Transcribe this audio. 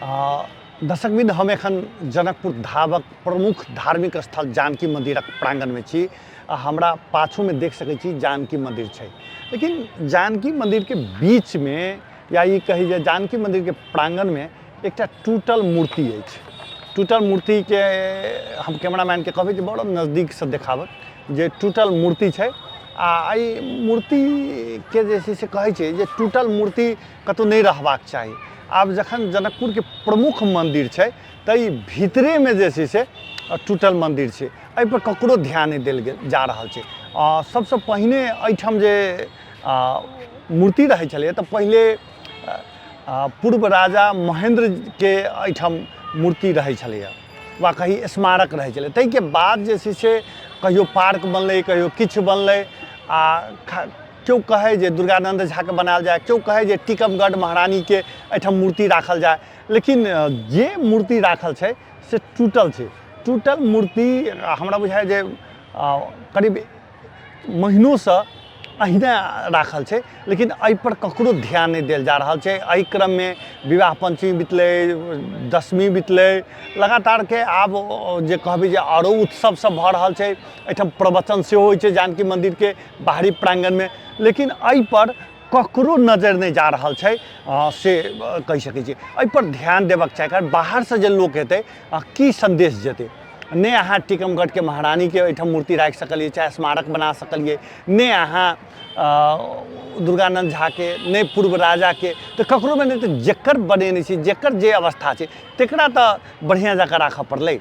दर्शकवृन्द, हम एखन जनकपुर धामक प्रमुख धार्मिक स्थल जानकी मन्दिरक प्राङ्गणमे छी आ हमरा पाछूमे देख सकै छी जानकी मन्दिर छै। लेकिन जानकी मन्दिरके बीचमे या ई कही जे जानकी मन्दिरके प्राङ्गणमे एकटा टूटल मूर्ति अछि। टूटल मूर्तिके हम कैमरामैनके कहबै जे बड़ा नजदीकसँ देखाबत जे टूटल मूर्ति छै। आ एहि मूर्तिके जे छै से कहै छै जे टूटल मूर्ति कतहु नहि रहबाक चाही। आब जखन जनकपुरके प्रमुख मन्दिर छै तऽ ई भीतरेमे जे छै से टूटल मन्दिर छै, एहिपर ककरो ध्यान नहि देल गेल जा रहल छै। सबसँ पहिने एहिठाम जे मूर्ति रहै छलैए तऽ पहिले पूर्व राजा महेन्द्रके एहिठाम मूर्ति रहै छलैए वा कही स्मारक रहै छलै। ताहिके बाद जे छै से कहियो पार्क बनलै, कहियो किछु बनलै। आ केओ कहै जे दुर्गानन्द झाके बनायल जाय, केओ कहै जे टीकमगढ़ महारानीके एहिठाम मूर्ति राखल जाय, लेकिन जे मूर्ति राखल छै से टूटल छै। टूटल मूर्ति हमरा बुझाइए जे करीब महीनोसँ अहिना राखल छै, लेकिन एहिपर ककरो ध्यान नहि देल जा रहल छै। एहि क्रममे विवाह पञ्चमी बितलै, दशमी बितलै, लगातारके आब जे कहबै जे आरो उत्सव सब भऽ रहल छै। एहिठाम प्रवचन सेहो होइ छै जानकी मन्दिरके बाहरी प्राङ्गणमे, लेकिन एहिपर ककरो नजरि नहि जा रहल छै से कहि सकै छी। एहिपर ध्यान देबक चाही, कारण बाहरसँ जे लोक एतै की सन्देश जेतै? नहि अहाँ टीकमगढ़के महारानीके एहिठाम मूर्ति राखि सकलियै, चाहे स्मारक बना सकलियै, नहि अहाँ दुर्गानन्द झाके, नहि पूर्व राजाके, तऽ ककरो नहि। तऽ जकर बनेने छी, जकर जे अवस्था छै, तकरा तऽ बढ़िआँ जकाँ राखऽ पड़लै।